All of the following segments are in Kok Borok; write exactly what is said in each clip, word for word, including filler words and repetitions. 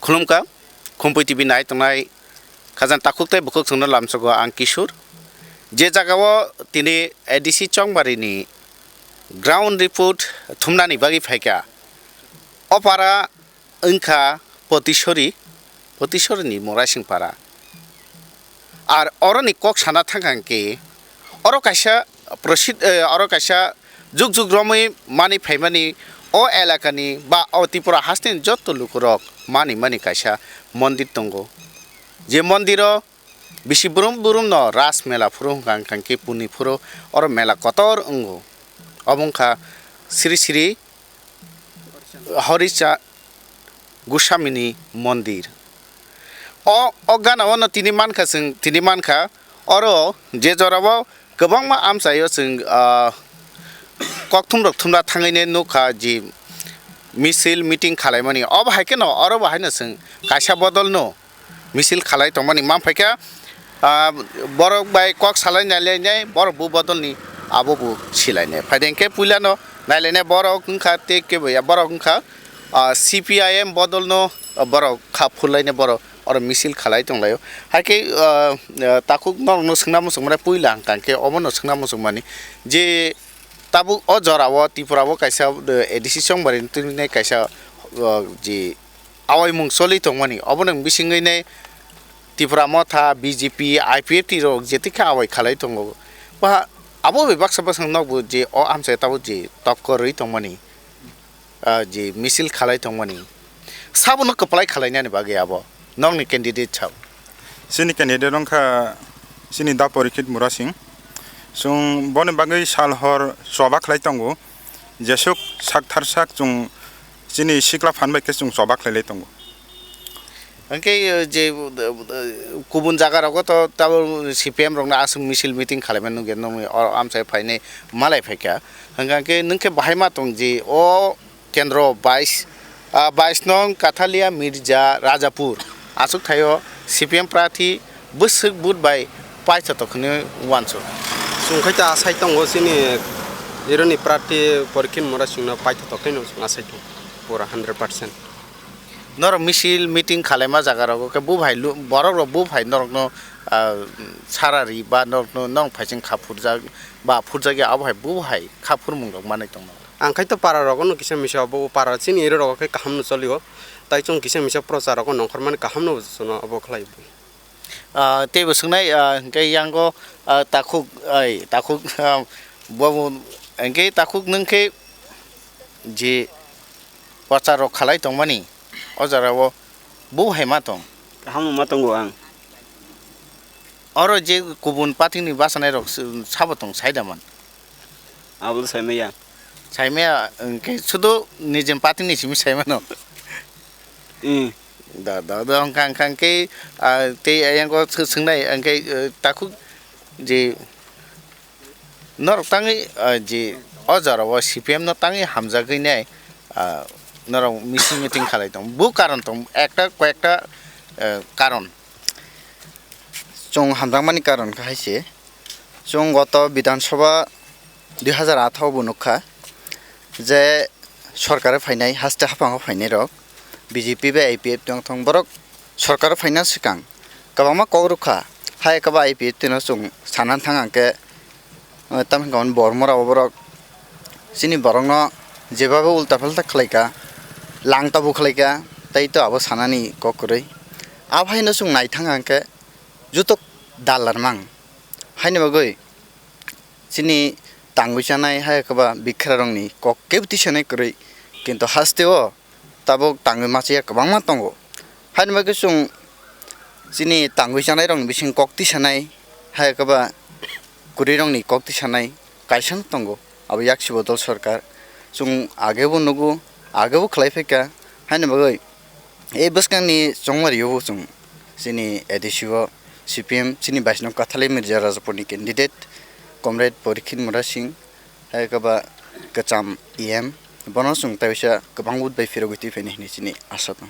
Khulumkha, Khumpui T V nai tongnai khajang takhuk tei bukhuk chwngno lamsogo ang Kishor. Je jagao tini A D C Chongbarini ground report thumnani bagwi phaikha. O para wngkha Potisori, Potisorini Murasing para. Ar oroni kok sana thangkha hwnkhe, oro kaisa prosid-, eh, oro kaisa juk juk romwi mani phaimani o elakani ba o Tripura hasteni joto lukurok mani mani kaisa mondir tongo. Je mondiro bisi brum brum no Ras Mela phuru hwnkha hwnkha khe puni phuru oro mela kotor wngo. Obo wngkha Sri Sri Horicha Goswamini mondir. O, o gana o no tini mankha chwng, tini mankha oro je jorao kwbangma amchaio chwng, ah, kokthum rok thumna thangwi nai nukha je misil meeting khalaimani. Obo hai kheno oro bo haino chwng kaisa bodol no misil khalai tongmani man phaikha, ah, borok bai kok salai nailainai, borok bo bodolni abo bo silainai. Phaidi hwnkhe puilano nailainai borok wngkha tei kebo ya, borok wngkha, ah, C P I M bodolno, ah, borok kha phurlainai borok oro misil khalai tonglaio. Haikhe, ah, ah, takhuk norokno swngna muchungmani puila hwnkha hwnkhe omono swngna muchungmani je tabuk o jorao Tripura o kaisa, ah, A D C Chongbarini twiwi nai kaisa, ah, je awaimung choli tongmani, obono bisingwi nai Tipra Motha, B J P, I P F T rok jetikhe awai khalai tongo. Ba abo bai baksa bwskango nokbo je o amchai tabuk je tokkorwi tongmani, ah, je misil khalai tongmani, sabono kwplai khalainani bagwi abo nokni candidate sao? Chini candidate wngkha chini Da Porikhit Murasing. Chwng boni bagwi sal hor choba khlai tongo. Jesuk sak thar sak chwng chini sikla phan bai khe chwng choba khlai lai tongo. Hwnkhe, eh, je, eh, kubun jaga rogo to tabuk C P M rokno aswk misil meeting khalaimani nukya, nokni o amchai phainai malai phaikha. Hwnkha khe nwng khe bahai ma tong je o kendro bais, ah, bais nong Kathalia Mirza Rajapur. Aswk thaio C P M prathi bwswk vote bai paithotok hinwi uansuk. Chwng khai ta asai tongo chini ironi prathi Porikhin Murasingno paithotok hinwi chwng asai tongo pura hundred percent. Norok misil meeting khalaima jaga rogo khe bo hai lu-, borok rok bo hai norokno, ah, sarari ba norokno nong phaising kha phurjak ba phurjakya abo hai bo hai kha phurmung rok manwi tongma. Ang khai to para rogo no kisa misa obo para chini iri rogo khe kaham no cholio. Tai chwng kisa misa prochar rogo nongkhor mani kaham no chwngno obo khlai. Ah, teibo swngnai, ah, hwnkhe yango, ah, takhuk, ai, takhuk, ah, bobo hwnkhe takhuk nwng khe je prochar rok khalai tongmani o jora o bo hai ma tong. Kaham ma tongo ang. Oro je kubun party ni bachanai rok sabo tong sai da man. Abo sai maya. Sai maya, hwnkhe sudu nijen party ni simi sai mano. Hmm. Da, da, da, hwnkha, hwnkha khe, ah, tei ayang o sw-, swngnai, hwnkhe, eh, takhuk je norok tangwi, ah, je o jora o C P M no tangwi hamjagwi nai, ah, norok meeting meeting khalai tong. Bu karon tong, ekta, koyekta, eh, karon. Chwng hamjakmani karon khe hai se, chwng goto Bidhan Sabha dui hazar atharo bo nukha je sorkar o phainai, haste haphango phainai rok B J P bai I P F T wngthong, borok sorkar o phaina swkang kwbangma kok rwkha, hai kwbangma I P F T no chwng sana thang hwnkhe, eh, tamni hwnka hwn Bormora o borok chini borokno jebabe ulta phalta khlaika, lang tabuk khlaika, tei to abo sanani kok kwrwi. Abo haino chwng naithang hwnkhe jutok dalar mang. Haini bagwi chini tangwi chanai hai kwba bikhrarokni kok kebo tisanai kwrwi, kintu hasteo tabuk tangwi machaya kwbangma tongo. Haini bagwi chwng chini tangwi chanairokni bising kok tisanai hai kwba kwrwirokni kok tisanai kaisa tongo, abo yaksi bodol sorkar. Chwng agebo nugo, agebo khlai phaikha, haini bagwi e bwskangni chongmario bo chwng chini A D C o C P M chini baisno Kathali Mirza Rajapurni candidate Comrade Porikhin Mura Singh, hai khe ba kwcham E M, bono chwng tai waisa kwbang vote bai phirogwi twi phaini hinwi chini asa tong.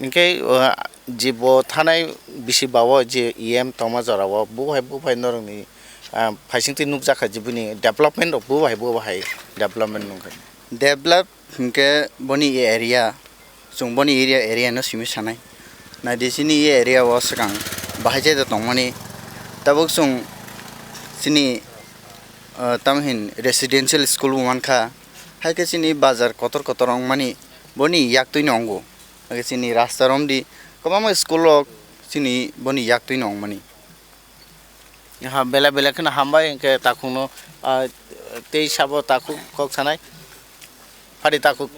Hinkhe, uh, je bo thanai bisi ba o je E M tongma jora o, bo hai, bo hai norokni, ah, phaisingtwi nukjakha je bini development rok bo hai, bo hai development nungkha. Develop hinkhe boni area, chwng boni area, area no simi sanai. Naidi chini area o swkang bahai jai da tongmani. Tabuk chwng chini, ah, tamo hin residential school bo mankha. Hai khe chini bazar kotor kotor wngmani boni yaktwi no wngo. Hai khe chini rasta romdi kwbangma school rok chini boni yaktwi no wngmani. Ha, belai belai kheno hambai, hwnkhe takhukno, ah, tei sabo takhuk kok sanai. Phadi takhuk.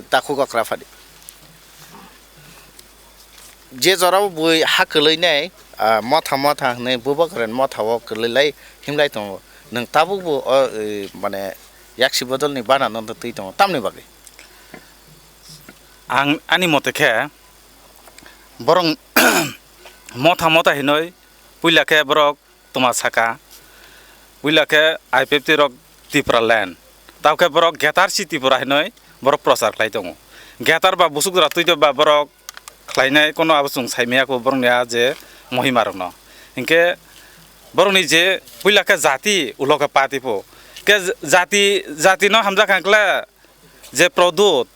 Takhuk okra phadi. Je jorao bui ha kwlwi nai, ah, motha motha hwnwi bubagrani motha o kwlwi lai himlai tongo. Nwng tabuk bo o, eh, mane yaksi bodolni bana no twi tongo. Tamni bagwi? Ang ani mote khe borok motha motha hinwi puila khe borok tongma saka, puila khe I P F T rok Tipraland, tamo khe borok Greater si Tripura hinwi borok prochar khlai tongo. Greater ba busuk jora twi ba borok khlainai kono abo chwng sai maya kho borokni a je mohima rokno. Hinkhe borokni je puila khe jati ulo khe party pho. Khe jati, jati no hamjak kha khle je Pradyot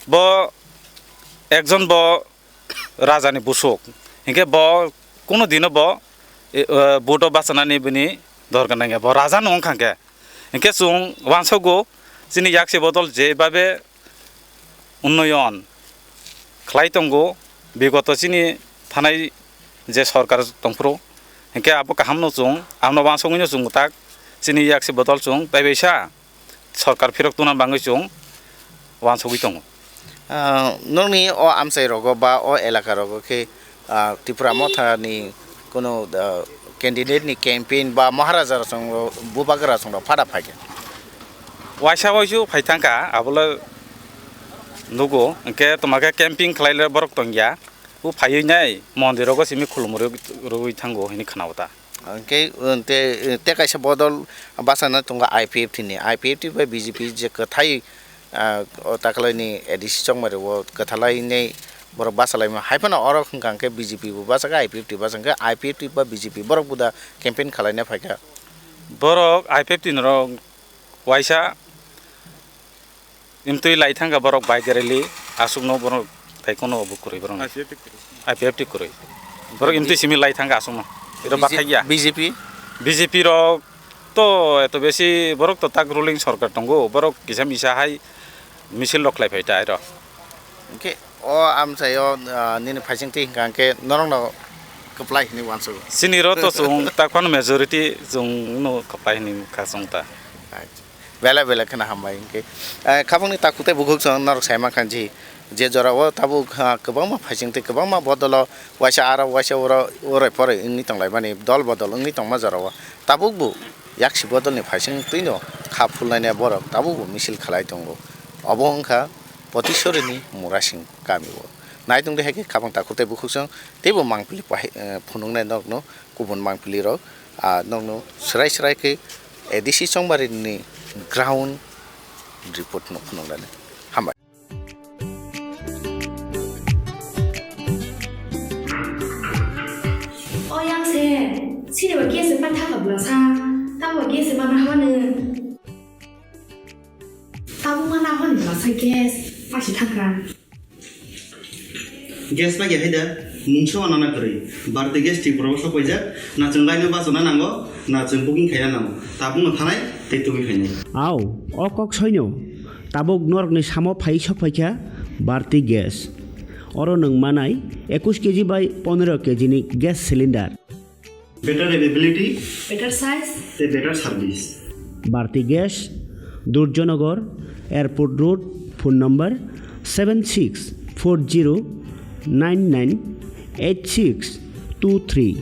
bo ekjon bo rajani busuk, hinkhe bo kuno dino bo, e, e, vote o bachanani bini dorkar nangya, bo raja no wngkha khe. Hinkhe chwng uansogo chini yaksi bodol je babe unnoyon khlai tongo, bigoto chini thanai je sorkar tongphuru, hinkhe abo kaham no chwng, abono uansugwi no chwng tak chini yaksi bodol chwng bai bai sa sorkar phirok tuna bangwi chwng uansugwi tongo. Ah, nokni o amchai rogo ba o elaka rogo khe, ah, Tipra Motha ni kuno, ah, candidate ni campaign ba Maharaja rok chwng bubagra chwng rok phada phaikha? Waisa waisu phai thangkha, abole nugo, hinkhe toma khe camping khlai le borok tongya, u phaiwi nai mondir rogo simi khulumui rogwi thango hini khna o ta. Hwnkhe, um, te, te kaisa bodol bachana tongo I P F T ni. I P F T bai B J P je kwthai, ah, o takhwlai ni A D C chongmari o kwthalai ni borok bachalaima. Hai phano oro hwnkha hwnkhe B J P bo bachakha, I P F T bachakha, I P F T ba B J P borok bo da campaign khwlaina phaikha. Borok I P F T norok waisa Imtwi lai thangkha borok bike rally, aswkno borok tai kono obo kwrwi borokni. I P F T kwrwi. I P F T kwrwi. Borok imtwi simi lai thangkha aswkno. Iro B J P, bathai ya. B J P? B J P rok to eto besi borok to tak ruling sorkar tongo, borok kisa misa hai misil rok khlai phai ta iro. Hwnkhe o amchaio, ah, nini phaising twi hwnkha hwnkhe norokno kwplai hinwi uansukgo. Chini ro to chwng tak phano majority chwngno kwplai hinwi kha chwng ta. Acha. Belai belai kheno hambai hwnkhe. Eh, khabangni takhuk tei bukhuk chwng norok sai mankha je, je jorao tabuk, ha, kwbangma phaising tei kwbangma bodolo waisa aro waisa oro, oroi poroi wngwi tonglaimani, dol bodol wngwi tongma jorao tabukbo yaksi bodolni phaising twino kha phulnaina borok tabukbo misil khlai tongo. Obo wngkha Potisorini Murasing kamio. Naitung de hai khe khabang takhuk tei bukhuk chwng teibo mangpili pahai, eh, phunuknai norokno kubun mangpili rok, ah, nokno swrai swrai khe A D C chongmari ni ground report no phunuknani. Hambai. O yang se, sini ba gas se patha ka bla sa, ta ba gas se mana hwane. Tabuk mana hwane bla sa gas, pasi thakra. Gas bai hai da, mungsa wana na kwrwi. Bharti Gas Tripura o sok paijak, na chwng line o bachana nango, na chwng booking khaina nango. Tabuk no thanai tei tubui khainai. Au, o kok soino. Tabuk norokni samo phai sok phaikha Bharti Gas. Oro nwng manai ekush K G bai pondro K G ni gas cylinder. Better availability. Better size. Tei better service. Bharti Gas, Durjanagar, Airport Road, phone number seven six four zero nine nine eight six two three.